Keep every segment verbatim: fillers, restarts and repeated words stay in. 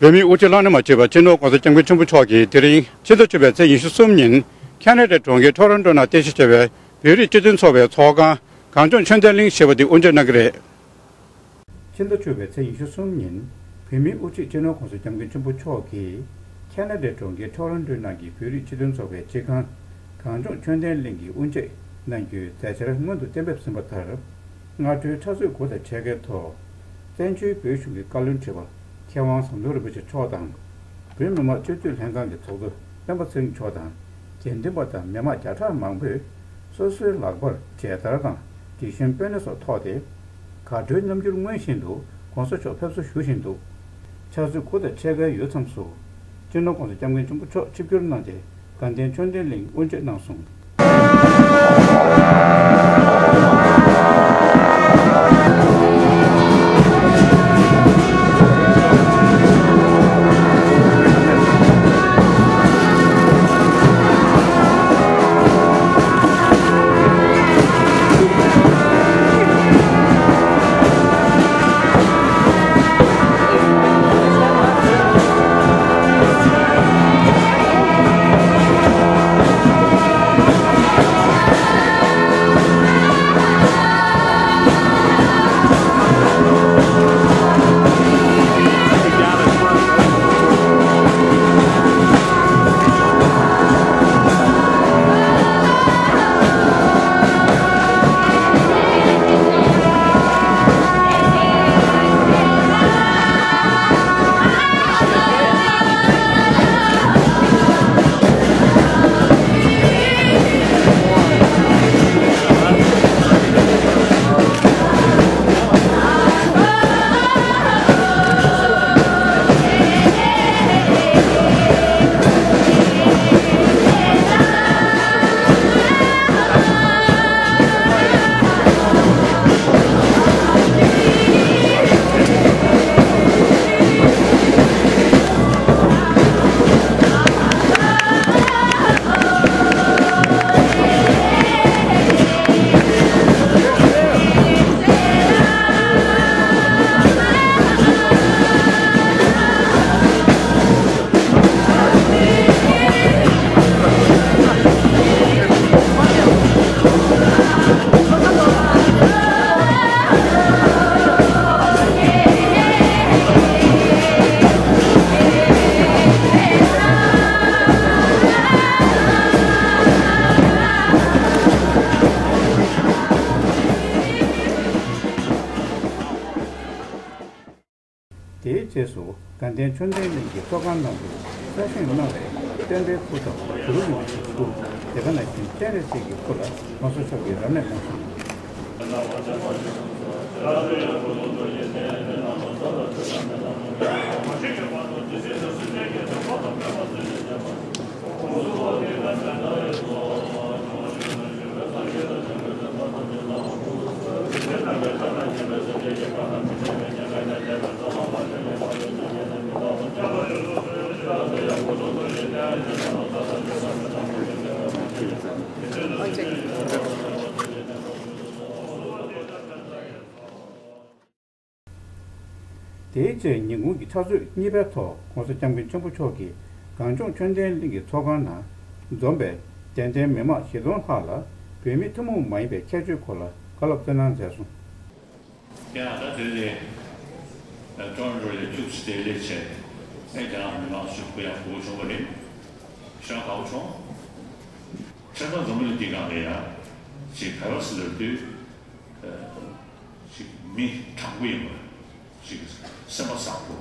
བོད་མིའི་དབུ་ཁྲིད་བླ་ན་མ་མཆིས་པ་སྤྱི་ནོར་༸གོང་ས་༸སྐྱབས་མགོན་ཆེན་པོ་མཆོག་གིས་དེ་རིང་ཕྱི་ཟླ་བཅུ་པའི་ཚེས་ཉི་ཤུ་གསུམ་ཉིན་ཁ་ན་ཌའི་གྲོང་ཁྱེར་ཊོ་རོན་ཊོ་ནང་རྟེན་གཞི་བྱས་པའི་བོད་རིགས་སྤྱི་མཐུན་ཚོགས་པའི་ཚོགས་ཁང་གངས་ལྗོངས་ཆོས་ལྡན་གླིང་ཞེས་པ་དེ་དབུ་འབྱེད་གནང་གི་རེད། ཕྱི་ཟླ་བཅུ་པའི་ཚེས་ཉི་ཤུ་གསུམ་ཉིན་བོད་མིའི་དབུ་ཁྲིད་སྤྱི་ནོར་༸གོང་ས་༸སྐྱབས་མགོན་ཆེན་པོ་མཆོག་གིས་ཁ་ན་ཌའི་གྲོང་ཁྱེར་ཊོ་རོན་ཊོའི་ནང་གི་བོད་རིགས་སྤྱི་མཐུན་ཚོགས་པའི་སྤྱི་ཁང་གངས་ལྗོངས་ཆོས་ལྡན་གླིང་གི་དབུ་འབྱེད་གནང་རྒྱུའི་མཛད་འཆར་སྔོན་དུ་གཏན་འབེབས་ཟིན་པ་ལྟར། སྔ་དྲོའི་ཕྱག་ཚོད་དགུ་དང་ཕྱེད་ཀའི་ཐོག་བཙན་བྱོལ་བོད་གཞུང་གི་བཀའ་བློན་ཁྲི་པ་མཁས་དབང་ཟམ་གདོང་རིན་པོ་ཆེ་མཆོག་དང་། བོད་མི་མང་སྤྱི་འཐུས་ལྷན་ཁང་གི་ཚོགས་གཙོ་སྤེན་པ་ཚེ་རིང་མཆོག་དང་། དགེ་འདུན་པ་དང་མི་མང་བརྒྱ་ཕྲག་མང་པོས་སོ་སོའི་ལག་པར་མཇལ་དར་དང་དྲི་བཞོན་སྤོས་སྣེ་སོགས་ཐོགས་ཏེ། དགའ་སྤྲོའི་རྣམ་འགྱུར་མངོན་བཞིན་དུ་༸གོང་ས་མཆོག་ཕེབས་བསུ་ཞུ་བཞིན་འདུག་ཕྱག་ཚོད་དགུ་དང་ཕྱེད་ཀའི་ཡུལ་མཚམས་སུ། སྤྱི་ནོར་༸གོང་ས་༸སྐྱབས་མགོན་ཆེན་པོ་མཆོག་ཆིབས་བསྒྱུར་གནང་སྟེ་དགའ་ལྡན་ཆོས་ལྡན་གླིང་དབུ་འབྱེད་གནང་སོང་། དེའི་རྗེས་སུ་དགའ་ལྡན་ཆོས་ལྡན་གླིང་གི་ཚོགས་ཁང་ནང་དུ་གསར་བཞེངས་གནང་བའི་སྟོན་པའི་སྐུ་དང་གུ་རུ་རིན་པོ་ཆེའི་སྐུ། དེ་ག་ནང་བཞིན་སྤྱན་རས་གཟིགས་ཀྱི་སྐུ་ལ་༸གོང་ས་མཆོག་གིས་རབ་གནས་གནང་སོང་། དེའི་རྗེས་ཉིན་གུང་གི་ཕྱག་ཚོད་གཉིས་པའི་ཐོག་༸གོང་ས་༸སྐྱབས་མགོན་ཆེན་པོ་མཆོག་གིས་གངས་ལྗོངས་ཆོས་ལྡན་གླིང་གི་ཚོགས་ཁང་ནང་འཛོམས་པའི་དད་ལྡན་མི་མང་བཞི་སྟོང་ལྷག་ལ་བོད་མི་ཐུན་མོང་མ་ཡིན་པའི་ཁྱད་ཆོས་སྐོར་ལ་བཀའ་སློབ་སྩལ་གནང་མཛད་སོང་། ཡང་ད་དེ་ལས་ཀྲོན་རོ་ལས་ཁྱུག་ཙམ་དེ་ལས་བྱས་ཨེ་རྒྱ་ནག་མི་མང་ཞིག་གུ་ཡངས་གུ་བྱུང་བ་རེད། ཤང་གའུ་ཆུང་། ཁྱེད་ཚང་འཛམ་བུ་གླིང་འདི་སྒང་ལ་ཡང་ཅིག་བལ་བ་སི་ལབ་དུས། ཅིག་མི་དྲང་པོ་ཡིན་པ། ཅིག་སེམས་པ་བཟང་པོ།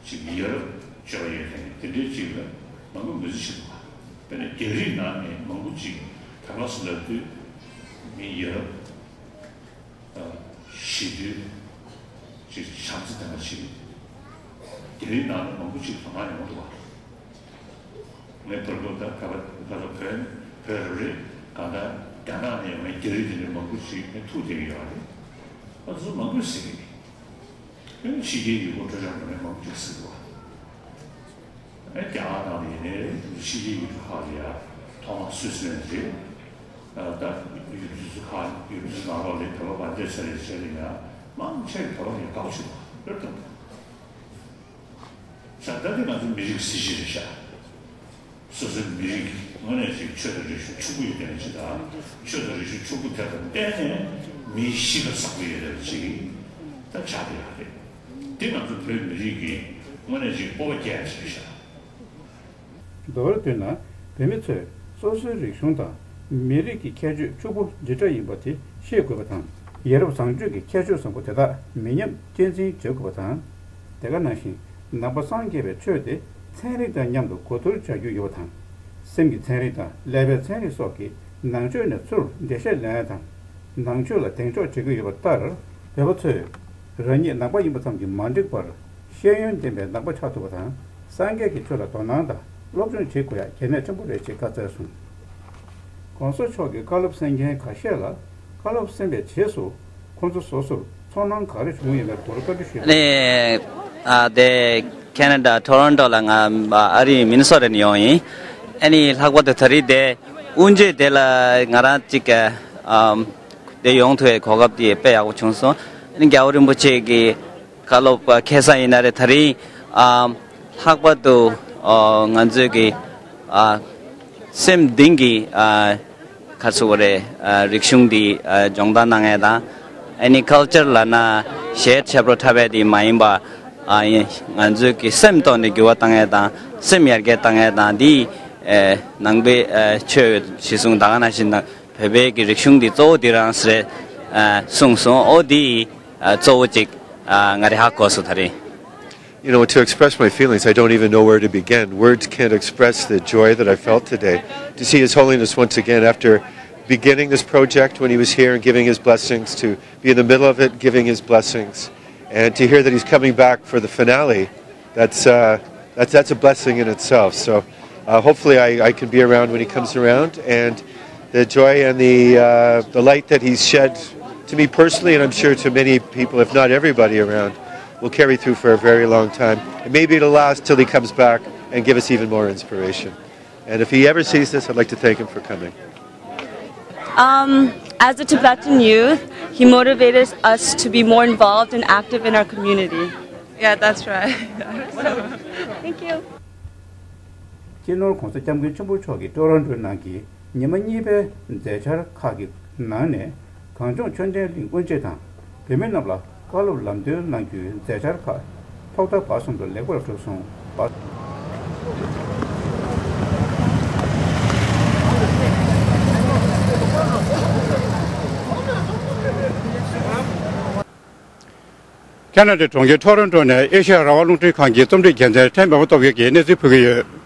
ཅིག་ཡ་རབས་སྤྱོད་པ་ཡོད་མཁན་དེ་འདྲའི་ཅིག་ལ་མང་པོ་མི་ཚེ་ཞིག་འདུག་པ། དཔེར་ན་རྒྱ་རིགས་ནང་ནས་མང་པོ་ཅིག་བལ་བ་སི་ལབ་དུས་མི་ཡ་རབས། ཞི་དུལ། ཅིག་བྱམས་བརྩེ་ལྡན་པ་ཅིག་རྒྱ་རིགས་ནང་ནས་མང་པོ་ཅིག་དོ་སྣང་ཡོང་གི་འདུག་པ། ངས་བར་སྐབས་ད་ག་པ་ག་ད་བོད་བོད་རབ་རེད་གང་ལྟར་རྒྱ་ནག་ནས་ཡོང་བའི་རྒྱ་རིགས་དེ་འདྲའི་མང་པོ་ཞིག་ངས་ཐུག་བསྡད་ཀྱི་ཡོད་རེད། ང་ཚོ་མང་པོས་ཟེར་གྱི་རེད། ཕྱི་རྒྱལ་ཡུལ་སྐོར་སྤྲོ་འཆམ་འགྲོ་མཁན་མང་པོ་ཞིག་ཟེར་གྱི་འདུག་པ། རྒྱ་གར་ནང་ནས་ཡིན་ནའི་ཕྱི་རྒྱལ་ཡུལ་གྲུ་ཁག་ལ་ཡ་ཐོག་མར་སུད་སི་ལན་རེད། ད་ཡུལ་གྲུ་ཁག་ཡུལ་གྲུ་ནང་ལོགས་ལ་བོད་པ་བར་འདྲེས་བྱས་ནས་བྱས་ནས་ཡ་མང་ཆེ་བོད་པ་ཡ་དགའ་པོ་བྱུང་བ་ལོས་དང་། ད་ལྟ་དེ་ང་ཚོ་མི་རིགས་གཟི་བརྗིད་རེད་ཤག་སོ་སོའི་མི་རིགས་དངོས་གནས་ཅིག་ཆོས་དང་རིག་གཞུང་ཕྱུག་པོ་ཡོད་མཁན་ཅིག་དང་། ཆོས་དང་རིག་གཞུང་ཕྱུག་པོ་དེ་དང་བརྟེན་ནས་མིའི་གཤིས་ཀ་བཟང་པོ་ཡོད་མཁན་ཅིག་ད་ཆགས་བསྡད་ཡོད་རེད། དེ་ང་ཚོ་བོད་མི་རིགས་ཀྱི་དངོས་གནས་ཅིག་སྤོབས་པ་སྐྱེ་ཡ་ཅིག་རེད་ཤག་མདོར་བསྡུས་ན། བོད་མི་ཚོས་སོ་སོའི་རིག་གཞུང་དང་མི་རིགས་ཀྱི་ཁྱད་ཆོས་ཕྱུག་པོ་འདི་འདྲ་ཡིན་པ་དེ་ཤེས་དགོས་པ་དང་། ཡ་རབས་བཟང་སྤྱོད་ཀྱི་ཁྱད་ཆོས་བཟང་པོ་དེ་དག་མི་ཉམས་གཅེས་འཛིན་བྱེད་དགོས་པ་དང་། དེ་ག་ནང་བཞིན་ནང་པ་སངས་རྒྱས་པའི་ཆོས་དེ་ཚན་རིག་དང་མཉམ་དུ་གོ་བསྡུར་བྱ་རྒྱུ་ཡོད་པ་དང་། སེམས་ཀྱི་ཚན་རིག་དང་ཀླད་པའི་ཚན་རིག་སོགས་ཀྱི་ནང་ཆོས་ནས་ཚུར་འགྲེལ་བཤད་ལེན་ཡ་དང་། ནང་ཆོས་ལ་གདེང་འཇོག་བྱེད་ཀྱི་ཡོད་པ་ལྟར། བོད་པ་ཚོས་རང་ཉིད་ནང་པ་ཡིན་པ་ཙམ་གྱིས་མ་འགྲིག་པར། ཤེས་ཡོན་ལྡན་པའི་ནང་པ་ཆགས་ཐུབ་པ་དང་། སངས་རྒྱས་ཀྱི་ཆོས་ལ་དོ་སྣང་དང་སློབ་སྦྱོང་བྱེད་དགོས་ཡ་གལ་གནད་ཆེན་པོ་རེད་ཅེས་བཀའ་སྩལ་སོང་། ༸གོང་ས་མཆོག་གིས་བཀའ་སློབ་གསན་མཁན་ཁ་ཤས་ལ་བཀའ་སློབ་གསན་པའི་རྗེས་སུ་ཁོང་ཚོ་སོ་སོར་ཚོར་སྣང་ག་རེ་བྱུང་ཡོད་མེད་མདོར་བཀའ་འདྲི་ཞུས་པ། ནས་ཨ་དེ་ཁེ་ན་ཌ་ཊོ་རོན་ཊོ་ལ་ང་ཨ་རི་མི་ནི་སོ་ཊ་ནས་ཡོང་ཡིན། ཨ་ནི་ལྷག་པར་དུ་ད་རེས་དེ་དབུ་འབྱེད་དེ་ལ་ང་རང་གཅིག་ཨམ་དེ་ཡོང་ཐུབ་པའི་གོ་སྐབས་དེ་དཔེ་ཡག་པོ་བྱུང་སོང་། ཨ་ནི་རྒྱལ་བ་རིན་པོ་ཆེ་གི་བཀའ་སློབ་ཁ་སང་ཡིན་ན་རེད། ད་རིང་ཨམ་ལྷག་པར་དུ་ཨོ་ང་ཚོའི་གི་ཨ་སེམས་གཏིང་གི་ཨ་ག་རེ་ཟེར་དགོས་རེད། ཨ་རིག་གཞུང་འདི་ཨ་སྦྱོང་བརྡར་གནང་ཡས་དང་། ཨ་ནི་ཀལ་ཅར་ལབ་ན་གཞས་འཁྲབ་རོགས་འཁྲབ་ཡས་དེ་མ་ཡིན་པ། ཨ་ཡིན་ང་ཚོའི་གི་སེམས་ཐོག་ནས་འགྱུར་བ་བཏང་ཡས་དང་སེམས་ཡར་རྒྱས་བཏང་ཡས་དང་འདི་ཨ་ནང་པའི་ཨ་ཆོས་གཞི་བཟུང་ད་ག་ནང་བཞིན་བོད་པའི་གི་རིག་གཞུང་འདི་གཙོ་བོ་འདི་རང་རེད། ཨ་གསུངས་སོང་། ཨོ་འདི་ཨ་གཙོ་བོ་གཅིག་ཨ་ང་རེ་ཧ་གོ་སོང་ད་རེད། You know, to express my feelings, I don't even know where to begin. Words can't express the joy that I felt today to see His Holiness once again after beginning this project when he was here and giving his blessings, to be in the middle of it, giving his blessings, and to hear that he's coming back for the finale. That's, uh, that's, that's a blessing in itself. So uh, hopefully I, I can be around when he comes around. And the joy and the, uh, the light that he's shed to me personally, and I'm sure to many people, if not everybody around, will carry through for a very long time. And maybe it'll last till he comes back and give us even more inspiration. And if he ever sees this, I'd like to thank him for coming. Um, as a Tibetan youth, he motivated us to be more involved and active in our community. Yeah, that's right. Thank you. སྤྱི་ནོར་༸གོང་ས་༸སྐྱབས་མགོན་ཆེན་པོ་མཆོག་གིས་ཊོ་རོན་ཊོའི་ནང་གི་ཉི་མ་གཉིས་པའི་མཛད་འཆར་ཁག་གི་ནང་ནས། གངས་ལྗོངས་ཆོས་ལྡན་གླིང་དབུ་འབྱེད་དང་། བོད་མི་རྣམས་ལ་བཀའ་སློབ་ལམ་སྟོན་གནང་རྒྱུའི་མཛད་འཆར་ཁག་ཐོག་མཐའ་བར་གསུམ་དུ་ལེགས་པར་གྲུབ་སོང་པ། ཁེ་ན་ཌའི་གྲོང་ཁྱེར་ཊོ་རོན་ཊོ་ནས་ཨེ་ཤ་ཡ་རང་དབང་རླུང་འཕྲིན་ཁང་གི་རྩོམ་སྒྲིག་འགན་འཛིན་ཁྲེན་པདྨ་སྟོབས་རྒྱས་ཀྱིས་གནས་ཚུལ་ཕུལ་གྱི་ཡོད།